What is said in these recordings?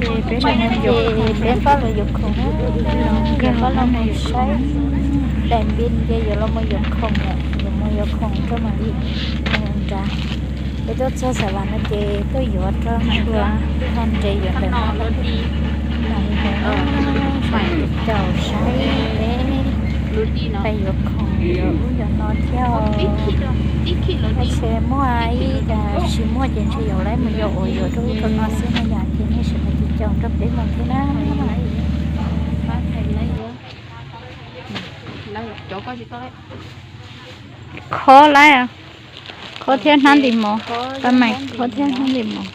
Peb los mus ces peb pab los yuav khoom, yuav pab los mus saib daim npia ces yuav los mus yuav khoom, yuav mus yuav khoom rau mam li mus nrad. Peb tuaj txog Xav Vas no ces tuaj yuav rau ntawm ho nres yuav ntawm no mam li mus caum saib peb pab yuav khoom yuav ub yuav no thiab. Tab sis muaj ib yam tsis muaj ces ntshe yuav lawv mus yuav ua yuav rau ub rau no xwb no yom, ces nej sawv daws cia caum nrog peb mus thiab na. Khob lawm, khob thiab hnab ntim mov, pab mas khob thiab hnab ntim mov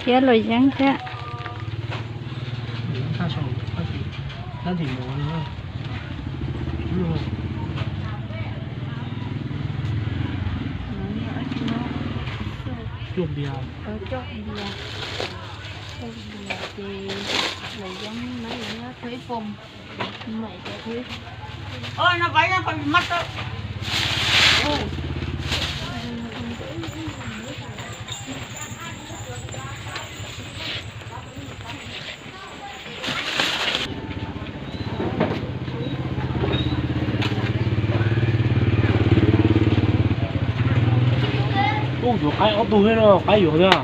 thiab luam yeeb thiab. Coj npias, coj npias, coj npias ces luam yeeb, ib poom. Ub, yuav qaib ob tug thiab no, qaib yuav thiab.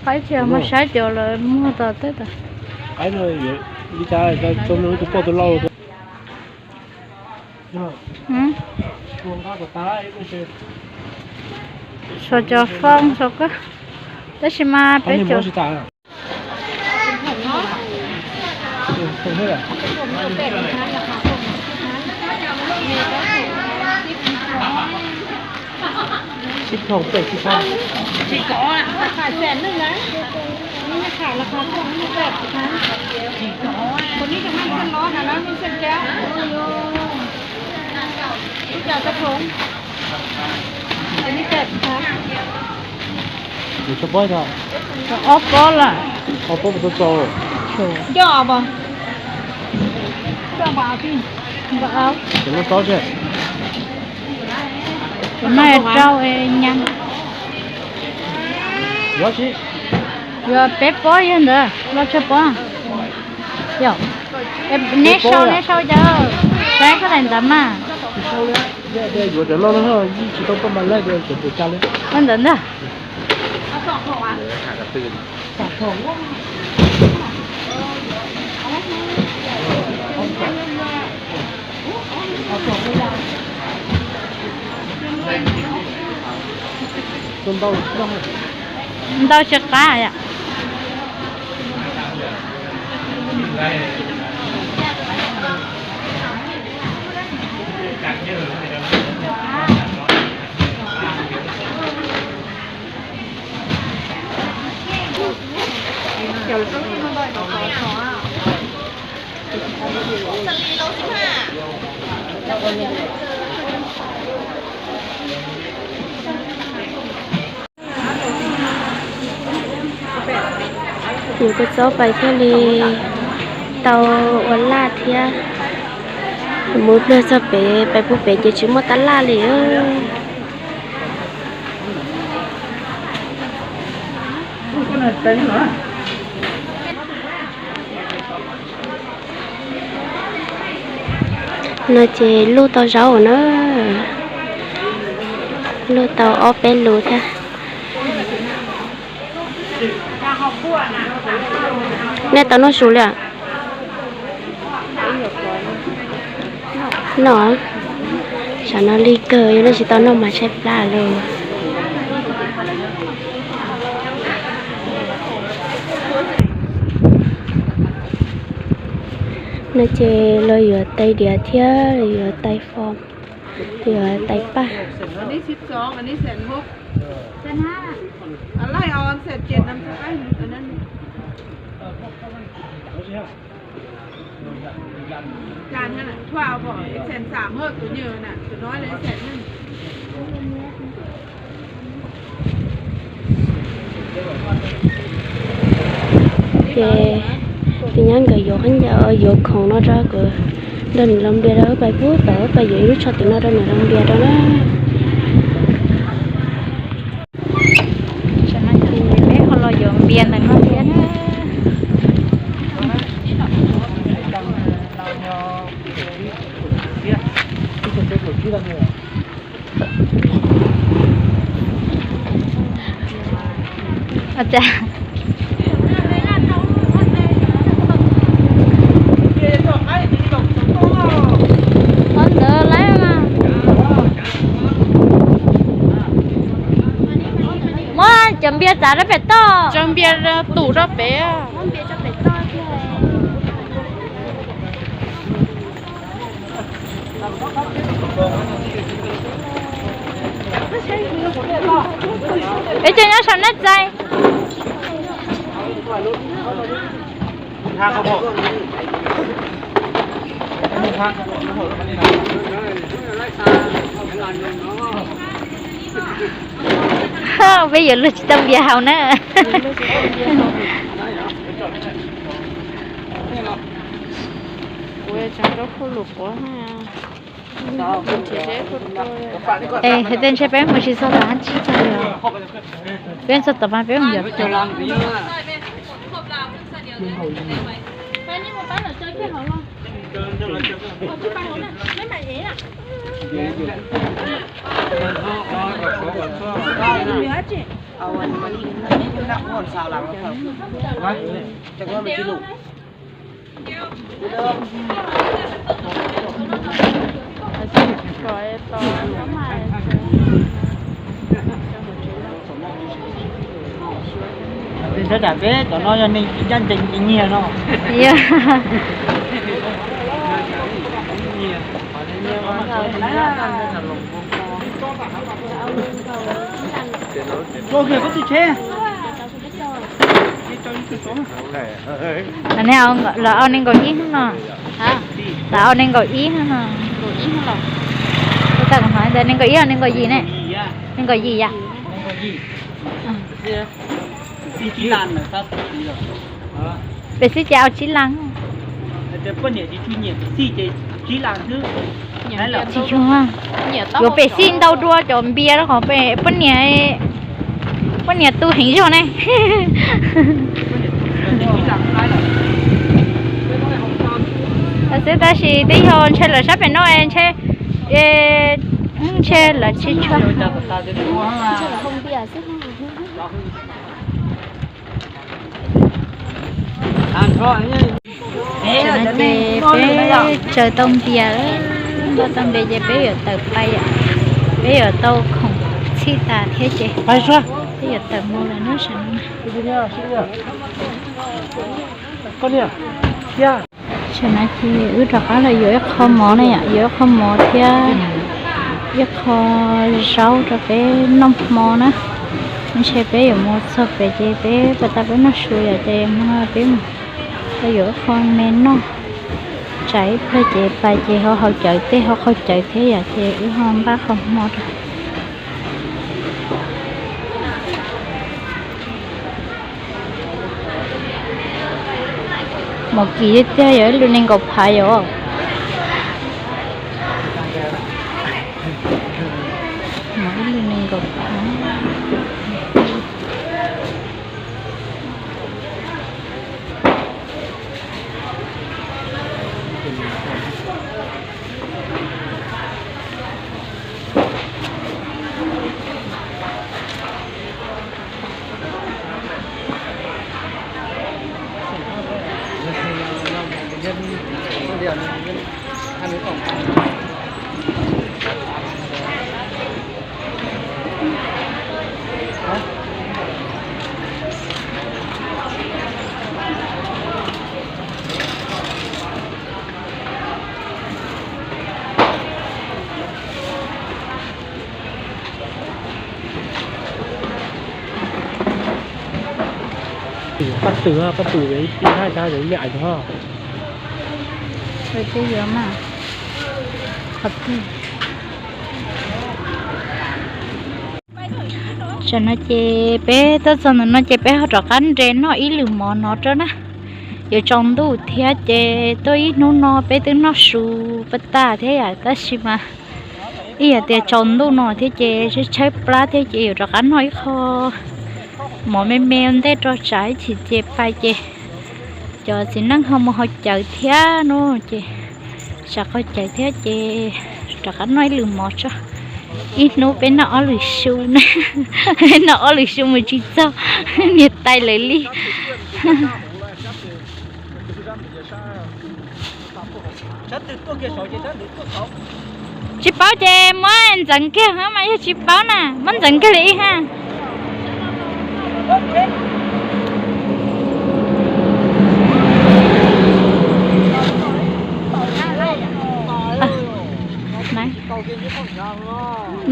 Qaib tsis mas saib cov lawv muag tas teb tas. Qaib no yuav li cas, tau tus poj tus lau. Sau cov foob sau koj, tab sis mas peb cov Sib thooj peb sib thooj. Ob pob lawm. Ob pob puas tau txaus? Coj, coj npam, cov no rau nyab. Yuav peb pob yog ntawd los tsawg pob? Yog neb sau, neb sau cov, saib koj daim ntawd mas. Yuav cov no, tsis tau poj mas lawm, cov pus tsa li. Ua ntawd ntag. Ntau tsis qab yom. Yuav kua txob pais thiaj li tau ua laj thiab. Mus plawg txog pem, pais puag pem ces tsis muaj tab laj li. No ces luj tau zaub na, luj tau ob peb lus thiab. Nej tau noj su li os? Noj, sav no lig kawg, yog nej tsis tau noj mas tshaib plab lauj. No ces los yuav tais diav thiab los yuav tais fo, yuav tais paj. Ces tus nyab nkawd yuav khaub ncaws, yuav khoom no rau kuv, nrog nws los npias rau, pais pub tod, pais yuav ib lub tsho tim no rau nws los npias rau na. Peb ho los Ntawm no thiab na. Ua cas qhov ntawd lawm mas. Muab cov npias txav rau pem toj. Cov npias tum rau pem. Peb cov nyob saum nej txais. Peb yuav luag tsis tau npias haus na. Es hais tias ntshe peb mus tsis txog tom hab tsis txog li. Peb txog tom mas peb mus yos. Peb cov no yog neeg ncaj ncees nyiag no. Kiag koj tus tsheb. Lawv au nees nkaum ib hnub no. Lawv au nees nkaum ib hnub no. Tab tom ntawd nees nkaum ib los nees nkaum yim ne? Nees nkaum yim yam. Pem xib ces au tsib lab. Tsis tshua, yuav pem xij ntau dua cov npias rau qhov poj niam, poj niam tu heev zog ne. Xwb tab sis twb yog ntshe lawv sab pem no ntshe, ntshe lawv tsis tshua. Ces peb tsaws tau npias, npaj tau npias ces peb yuav tawm pais, peb yuav tau khoom txhij tas thiab ces peb yuav tawm mus lawm na. Tam no ces wb rov qab los yuav ib qho mov na yom, yuav ib qho mov thiab ib qho zaub rau peb noj hmo na. Ntshe peb yuav mus txog pem ces peb pas tas peb noj su yom, ces hmo no peb mus yuav ib qho me noj, tsam ib pliag ces pais ces ho haus cawv tej, ho qaug cawv thiab yom, ces wb ho npaj qhov hmo rau. Mov kim tiag, yog ib lub nees nkaum phav yom. Mov ib lub nees nkaum phav. Pab twg, pab twg ib tib thaj zaj me aiv ho. Peb yuav mas qhov twg. Tam no ces peb tuaj txog ntawm no ces peb ho rov qab nres noj ib lwm mov no rau na. Yuav tsaus ntuj thiab ces tuaj ib hnub no peb twb noj su pab tas thiab yom, tab sis mas ib yam tias tsaus ntuj no thiab ces tshaib plab thiab ces yuav rov qab noj ib qho Mov me me ua ntej rau tsam ib chim ces pais ces cov txiv neej ho mus haus cawv thiab no ces tsam qaug cawv thiab ces rov qab noj ib lwm mov tso. Ib hnub peb noj ob lwm su, noj ob lwm su mus tsis txog niam tais lawv li. Tsis paub ces muab ntxeev kiag mas yog tsis paub na, muab ntxeev kiag li ib ha.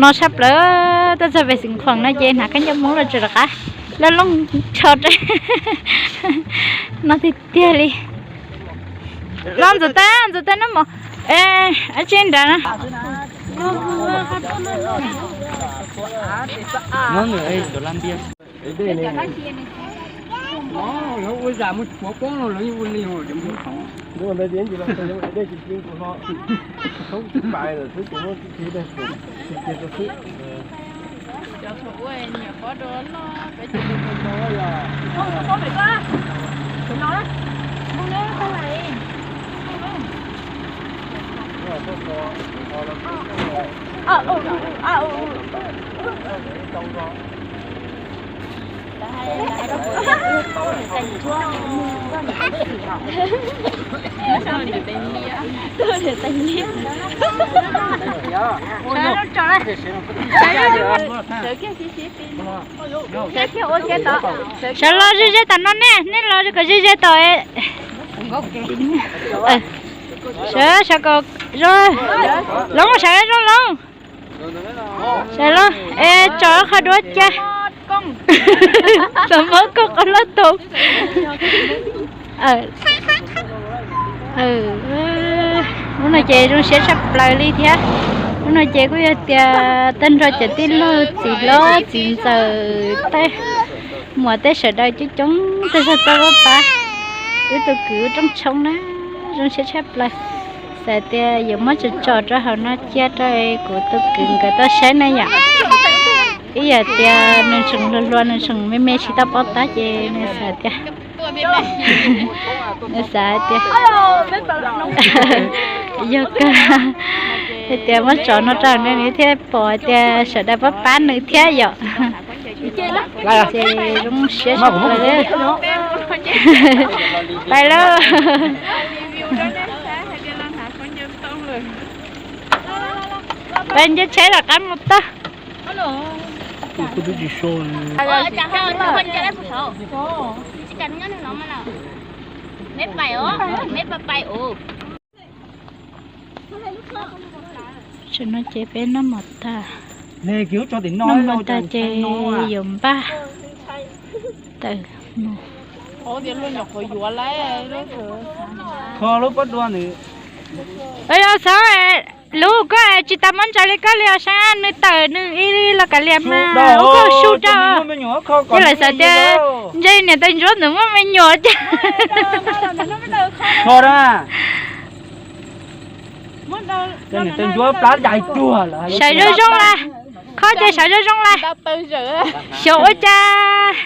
No tshaj plaws, tuaj txog pem Xeev Khuam no ces hnav khaub ncaws Hmoob los tseem rov qab loj looj tsho rau no tiag tiag li. Los Ntxawm Tab, Ntxawm Tab noj mov. Eb, tsis nrad na. Sawv los ze ze tom no ne, nej los kom ze ze tom. Sawv, sawv kom zoo, sawv zoo los. Sawv los, es tso qhov duav cas. Txawm muab koj qhov loj tus. Hnub no ces zoo siab tshaj plaws li thiab. Hnub no ces kuj yog tias tag nrho cov tij laug txiv hlob txiv ntxawm tej muam tej sawv daws coob coob tej zog tuaj pab pab wb tus kwv rooj tshoob na. Zoo siab tshaj plaws. Xav tias yuav muab tso tso rau hauv no cia rau kuv tus kwv nkawd tau saib na yom. Ib yam tias nws tseem hluas hluas nws tseem me me tsis tau paub tab ces nws xav tias, nws xav tias yog kawg, hais tias muab tso no rau nws nws thiaj pom tias sawv daws pab pab nws thiab yom. Ces zoo siab tshaj plaws. Pais lauj. Pais nce tsheb rov qab mus tag. Tam no ces peb noj mov tag, noj mov tag ces yuav npaj tawm mus. Kho lub pob dua nws. Yog xav lub koj tsis tas muab ntsaws li koj li os, saib nws tawm nws ib los kav liam mas koj su rau. Ces lawv xav tias ntshe niam tais ntsuab ntawd muaj me nyuam cas. Kho da. Niam tais ntsuab plab dais tuag lawm. Sawv zoo zoo las, kho ces sawv zoo zoo las. Xyov ua cas.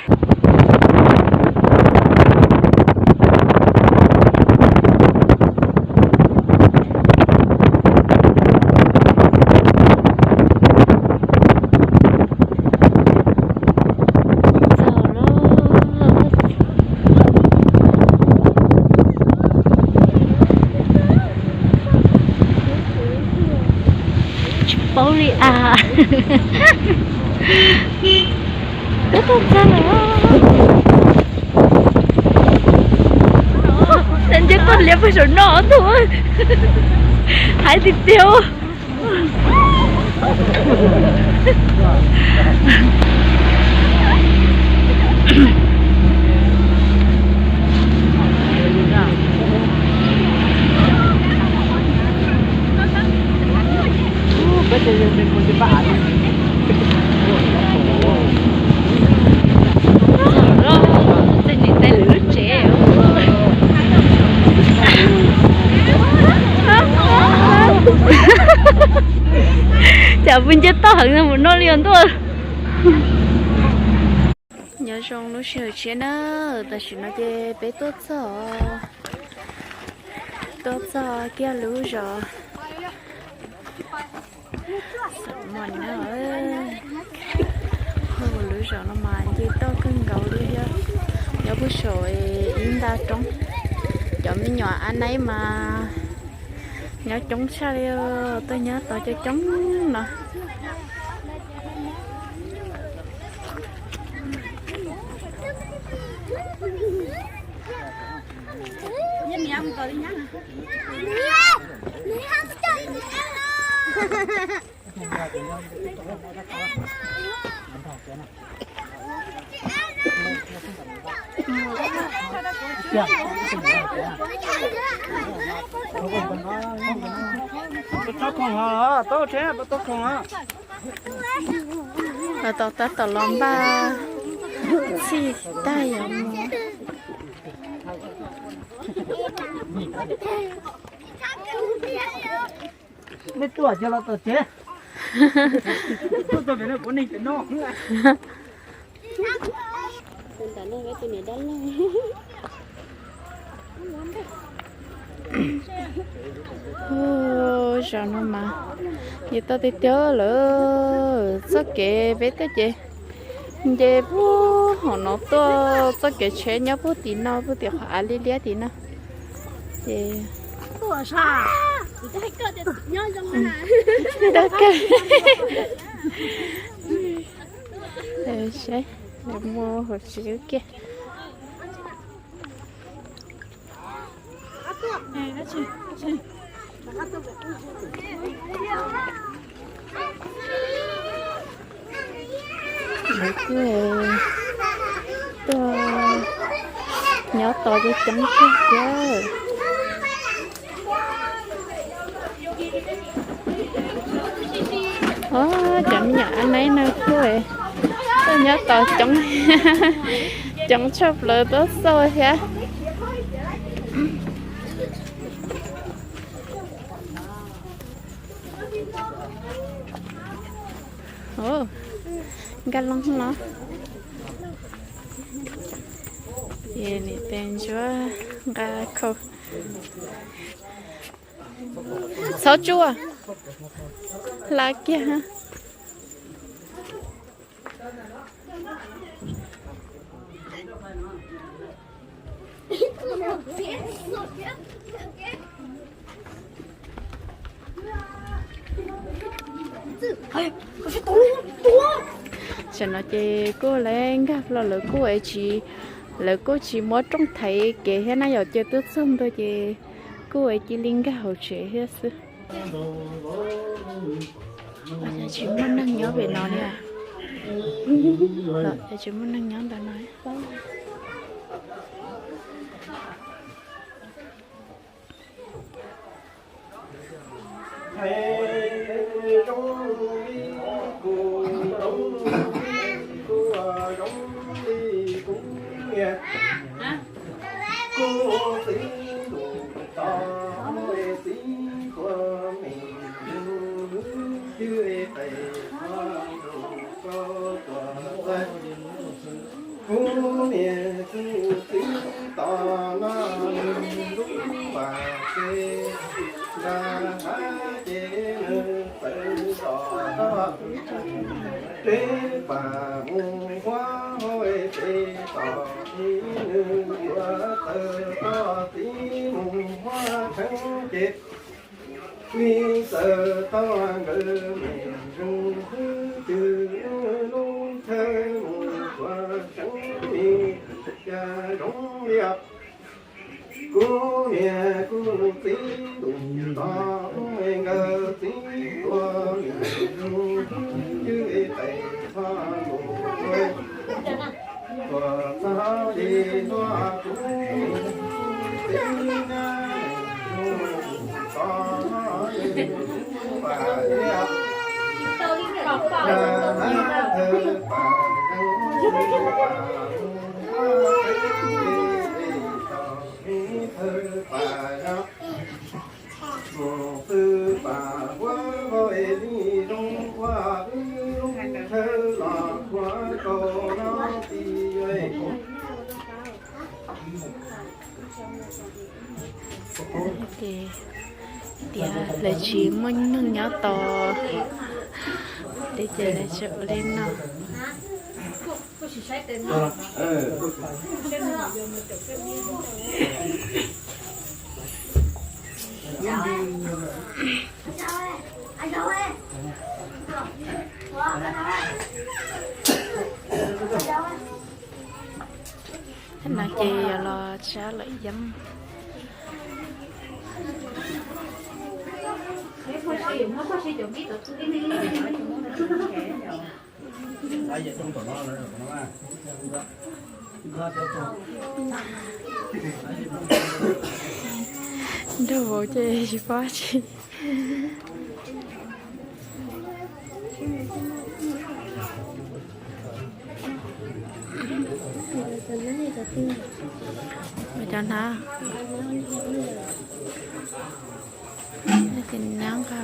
Tsis paub li as. Tab tom txog lawm. Nce toj liab pem saum no tuaj. Hais tiag tiag. Tej niam tais lwm lub tsev. Cas pw nce toj heev mus no li os ntuj. Nyob Zoo lub sij hawm tshiab na, tam sim no ces peb tuaj txog, tuaj txog kiag lub zos Xeem Mos na. Lub zos no mas nce toj kawg nkaus li thiab, nyob puag saum ib nta roob. Cov me nyuam Ab Naib mas nyob coob tshaj li, tuaj nyob tod coob coob no. Los tom tab tom los npaj txhij tag yom. Nej tuaj cia los tom tsev. Tuaj txog pem no kuv neeg pem no. Ub, zos no mas nce toj tiag tiag lawm. Txoj kev peb tuaj ces nce puag hauv no tuaj, txoj kev tsheb nyob puag tim no, puag tim qhov av liab liab tim no. Ces dag kawg. Saib, muaj hauv tsev kiag. Lawv kuj tuaj nyob tod coob coob kawg thiab. Cov me nyuam Ab Naib no kuj tuaj nyob tod coob, coob tshaj plaws tuaj xauj thiab. Nkag loo los. Ces niam tais Ntsuab nqa khau. Txhob tsuaj, hla kiag. Tam no ces kuj lawv nkag los lawv kuj tsis, lawv kuj tsis muab rooj thaiv kev thiab na yom, ces twb txog ntua ces kuj cia li nkag hauv tsev thiab xwb. Tsis muaj neeg nyob pem no li. Tsis muaj neeg nyob ntawm no. Kuv niam kuv txiv tos no lub pas ces nrag hav ces nws txawm tos tod, peb pas mus huab hauv ces tos ib nws yuav txawm tod txiv mus huab tsheeb ces li txawm tod nkawd me zoo hwj twg lub chaw mus huab tsheeb li cas zoo li os. Kuv niam kuv txiv tus tos nkawd txiv tua me zoo hwj twg tes txhob mus ua tuam txog li ntua kuv txiv na, mus tos no pas thiab na, thawj pas zoo pas mus thawj pas zoo. Mus xwb pas huab hauv es li zoo ua wb lub chaw los khuav tau no txiv Ces tias lawv tsis muaj neeg nyob tos, ces lawv tseem ua li no. Thaum no ces yuav los tsab lawm yeeb. Nrog vauv ces tsis paub tsi. Cov hnav, ces nab nqa.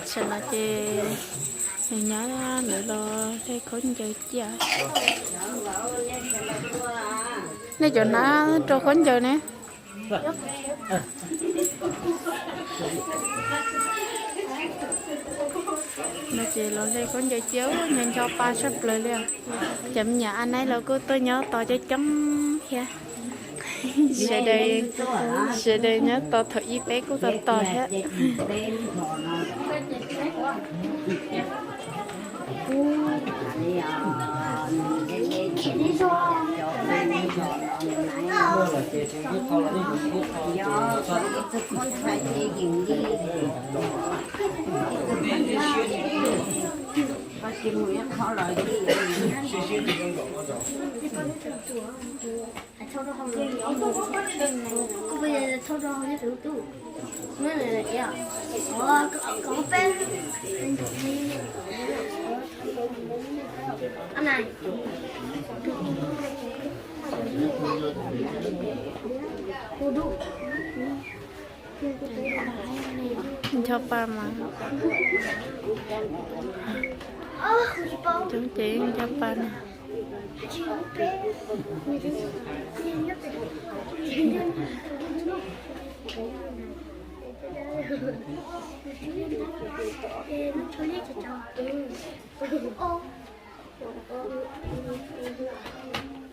Tam no ces nws nyob ntawd los hle khaub ncaws cia. Nej cov hnav rau khaub ncaws ne. No ces los hle khaub ncaws cia, nco nco pa tshaj plaws li. Cov me nyuam a naib los kuj tuaj nyob tos coob coob thiab. Sawv daws, sawv daws nyob tos thaum ib peb kuj tos tos thiab. Ncho pa mas, coob ces ncho pa na.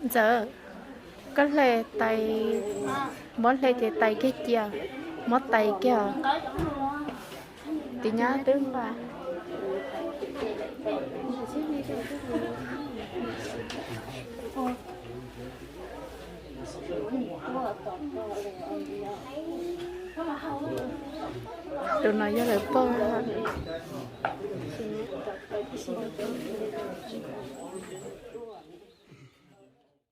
Ntxawm, koj hle tais, muab hle ces tais kiag cia, muab tais kiag. Tis nyab twb nqa. Tus no yog lawv pog.